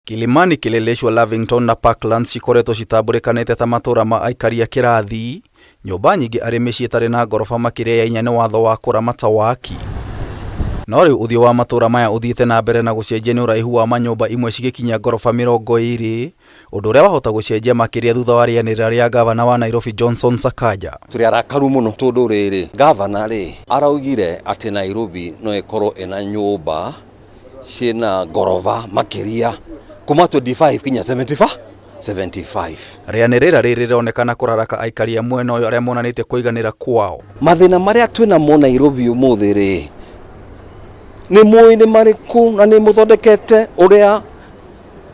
Kilimani, Kileleshwa, Lavington na Parklands cikoretwo citambũrĩkanĩte ta matũra ma aikari a kĩrathi, nyũmba nyingĩ arĩ mĩciĩ ĩtarĩ na ngoroba makĩria ya inya nĩ watho wa kũramata waki. No rĩu ũthiũ wa matũra maya ũthiĩte na mbere na gũcenjia nĩ ũraihu wa manyũmba imwe cigĩkinyia ngoroba 20, ũndũ ũrĩa wahota gũcenjia makĩria thutha wa rĩanĩrĩra rĩa ngavana wa Nairobi Johnson Sakaja. Tũrĩ arakaru mũno tondũ rĩrĩ, ngavana rĩ araugire atĩ Nairobi no ĩkorwo ĩna nyũmba ciĩna ngoroba makĩria kuma 25 kinya 75 75. Rĩanĩrĩra rĩrĩ rĩronekana kũraraka aikari a mwena ũyũ arĩa monanĩtie kũiganĩra kwao. Mathĩna marĩa twĩnamo Nairobi ũmũthĩ rĩ, nĩ mũĩ nĩ marĩkũ na nĩ mũthondekete ũrĩa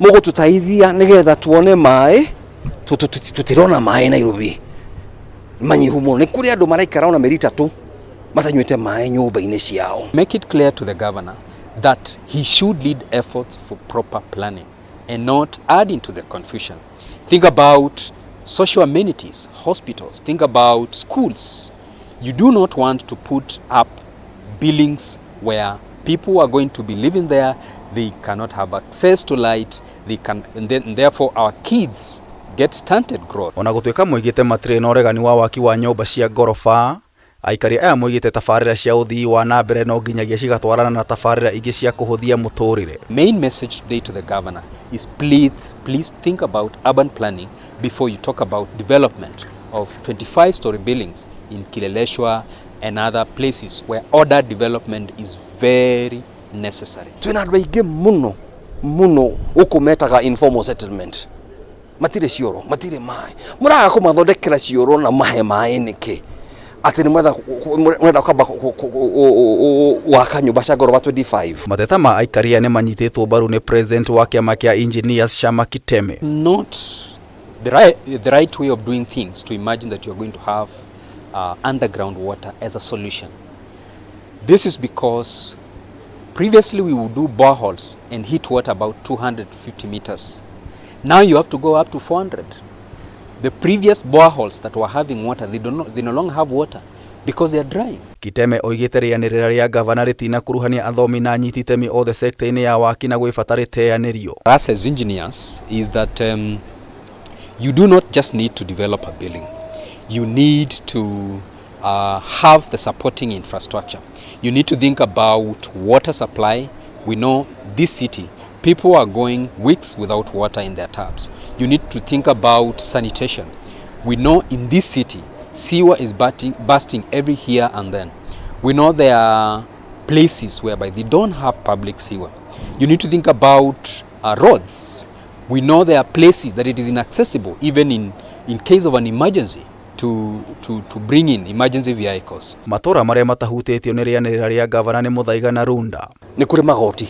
mũgũtũteithia nĩgetha tuone maĩ? Tũtirona maĩ Nairobi, manyihu mũno. Nĩ kũrĩ andũ maraikara ona mĩeri 3 matanyuĩte maĩ nyũmba-inĩ ciao. Make it clear to the governor that he should lead efforts for proper planning and not adding to the confusion. Think about social amenities, hospitals, think about schools. You do not want to put up buildings where people are going to be living there, they cannot have access to light, they can, and then, therefore our kids get stunted growth. Ona gũtuĩka moigĩte matirĩ na ũregani wa waki wa nyũmba cia ngoroba, aikari aya moigĩte tabarĩra cia ũthii wa na mbere no nginyagia cigatwarana na tabarĩra ingĩ cia kũhũthia mũtũrĩre. Main message today to the governor is please, please think about urban planning before you talk about development of 25-story buildings in Kileleshwa and other places where ordered development is very necessary. Twĩna andũ aingĩ mũno mũno gũkũ metaga informal settlement, matirĩ cioro, matirĩ maĩ. Mũraga kũmathondekera cioro na mahe maĩ nĩkĩ? Atĩ nĩ mũrenda kwamba gwaka nyũmba cia ngoroba 25. Mateta ma aikari aya nĩ manyitĩtwo mbaru nĩ president wa kĩama kĩa engineers Shama Kiteme. Not the right way of doing things to imagine that you're going to have underground water as a solution. This is because previously we would do boreholes and hit water about 250 meters. Now you have to go up to 400. The previous boreholes that were having water, they, do not, they no longer have water because they are drying. Kiteme oigĩte rĩanĩrĩra rĩa gavana rĩtinakuruhania athomi na anyiti itemi othe sekta-inĩ ya waki na gwĩ bata rĩteanĩrio. Us as engineers is that you do not just need to develop a building. You need to have the supporting infrastructure. You need to think about water supply. We know this city, people are going weeks without water in their taps. You need to think about sanitation. We know in this city, sewer is bursting every here and then. We know there are places whereby they don't have public sewer. You need to think about roads. We know there are places that it is inaccessible, even in case of an emergency, to bring in emergency vehicles. Matũra marĩa matahutĩtio nĩ rĩanĩrĩra rĩa gavana nĩ Muthaiga na Runda. Nĩ kũrĩ magoti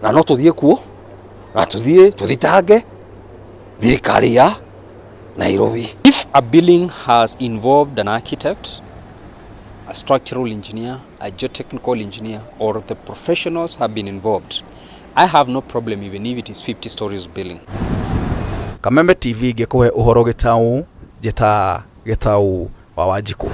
na no tũthiĩ kuo na tũthiĩ tũthitange thirikari ya Nairobi. If a building has involved an architect, a structural engineer, a geotechnical engineer, or the professionals have been involved, I have no problem even if it is 50 stories building. Kameme TV ngĩkũhe ũhoro gĩtaũ, njĩta Gĩtaũ wa Wanjikũ.